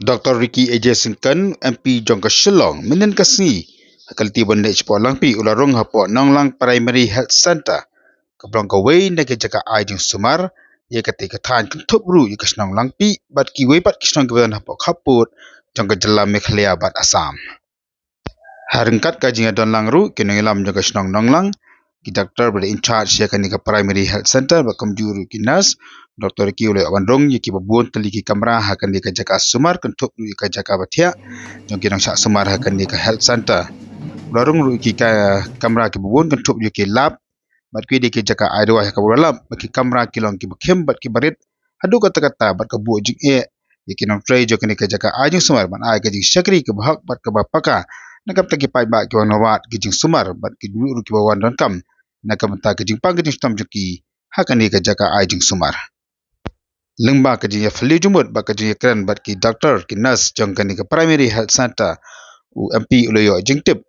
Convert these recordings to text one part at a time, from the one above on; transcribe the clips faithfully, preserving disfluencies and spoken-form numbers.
Doctor Ricky A J Syngkon, M P jong ka Shillong, mynhynnin ka sngi ha ka lynti ban leit shapoh Langpih, u la rung hapoh Nonglang Primary Health Centre, kaba long kawei na ki jaka ai jingsumar ïa katei ka thaiñ, kynthup ruh ïa ka shnong Langpih bad kiwei pat ki shnong kiba don hapoh khappud jong ka jylla Meghalaya bad Assam. Ha ryngkat ka jingïadon lang ruh, ki nongïalam jong ka shnong Nonglang, ki doctor ba dei in charge ïa kane ka Primary Health Centre bad kumjuh ruh ki nurse, Doctor Ricky u la ïoh ban rung ïa kiba bun tylli ki kamra ha kane ka jaka sumar, kynthup ruh ïa ka jaka ba thiah jong ki nongshah sumar ha kane ka Health Centre. U la rung ruh ïa ki ka kamra kiba bun, kynthup ïa ki lab bad kiwei de ki jaka ai dawai ha kaba u la lap ba ki kamra ki long kiba khim bad kiba rit haduh katta katta, bad ka buh jingeh ïa ki nongtrei jong kane ka jaka ai jingsumar ban ai ka jingshakri kaba hok bad kaba paka na ka bynta ki paidbah kiba wanwad ki jingsumar bad kiwei ruh kiba wan donkam na ka bynta ka jingpang ka jingshitom jong ki ha kane ka jaka ai jingsumar. Lyngba ka jingïaphylliew jingmut bad ka jingïakren bad ki doctor, ki nurse jong kane ka Primary Health Centre, u M P u la ïoh jingtip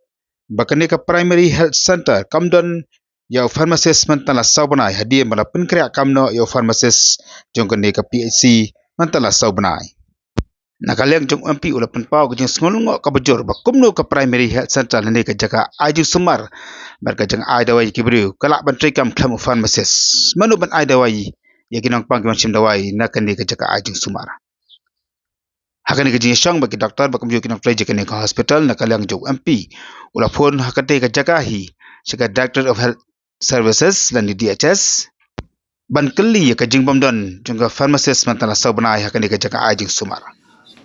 ba kane ka Primary Health Centre kam don ïa u pharmacist mynta la saw bnai, hadien ba la pynkhreh kam noh ïa u pharmacist jong kane ka P H C mynta la saw bnai. Na ka liang jong u M P u la pynpaw ka jingsngew lyngngoh kaba jur ba kumno ka Primary Health Centre lane ka jaka ai jingsumar bad ka jingai dawai ïa ki briew ka lah ban treikam khlem u pharmacist. Mano ban ai dawai ïa ki nongpang kiban shim dawai na kane ka jaka ai jingsumar? Ha kane ka jingïashong bad ki doctor bad kumjuh ki nongtrei jong kane ka hospital, na ka liang jong u M P u la phone ha katei ka jaka hi sha ka Director of Health Services lane D H S ban kylli ïa ka jingbymdon jong ka pharmacist mynta la saw bnai ha kane ka jaka ai jingsumar.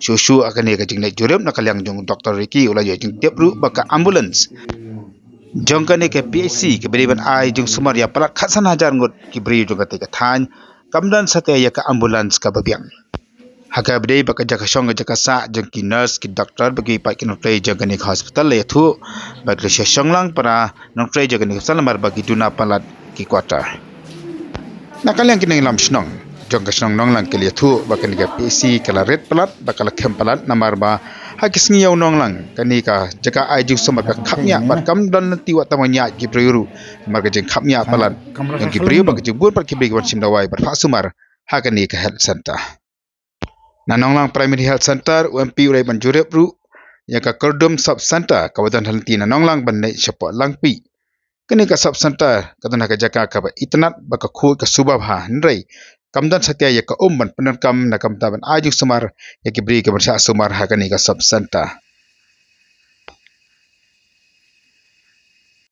Shuh shuh ha kane ka jingleit jurip, na ka liang jong u Doctor Ricky u la ïoh jingtip ruh ba ka ambulance jong kane ka P H C kaba dei ban ai jingsumar ïa palat khatsan hajar ngut ki briew jong katei ka thaiñ kam don satia ïa ka ambulance kaba biang. Ha kaba dei ba ka jaka shong ka jaka sah jong ki nurse, ki doctor bad kiwei pat ki nongtrei jong kane ka hospital la ïathuh ba ki la shu shong lang para nongtrei jong kane ka hospital namar ba ki duna palat ki quarter. Na ka liang ki nongïalam shnong jong ka shnong Nonglang ki la ïathuh ba kane ka P H C ka la rit palat bad ka la khim palat namar ba ha ki sngi ïa u Nonglang kane ka jaka ai jingsumar ka khapngiah bad kam don lynti wat tang ban ïaid ki briew ruh namar ka jingkhapngiah palat jong ki briew bad ka jingbun pat ki briew kiban shim dawai bad phah sumar ha kane ka health centre. Na Nonglang Primary Health Centre, u M P u la ïa ban jurip ruh ïa ka Kyrdum Sub Centre kaba don ha lynti na Nonglang ban leit shapoh Langpih. Kane ka Sub Centre ka don ha ka jaka kaba itynnad bad ka khuid ka suba bha, hynrei kam don satia ïa ka um ban pyndonkam na ka bynta ban ai jingsumar ïa ki briew kiban shah sumar ha kane ka Sub Centre.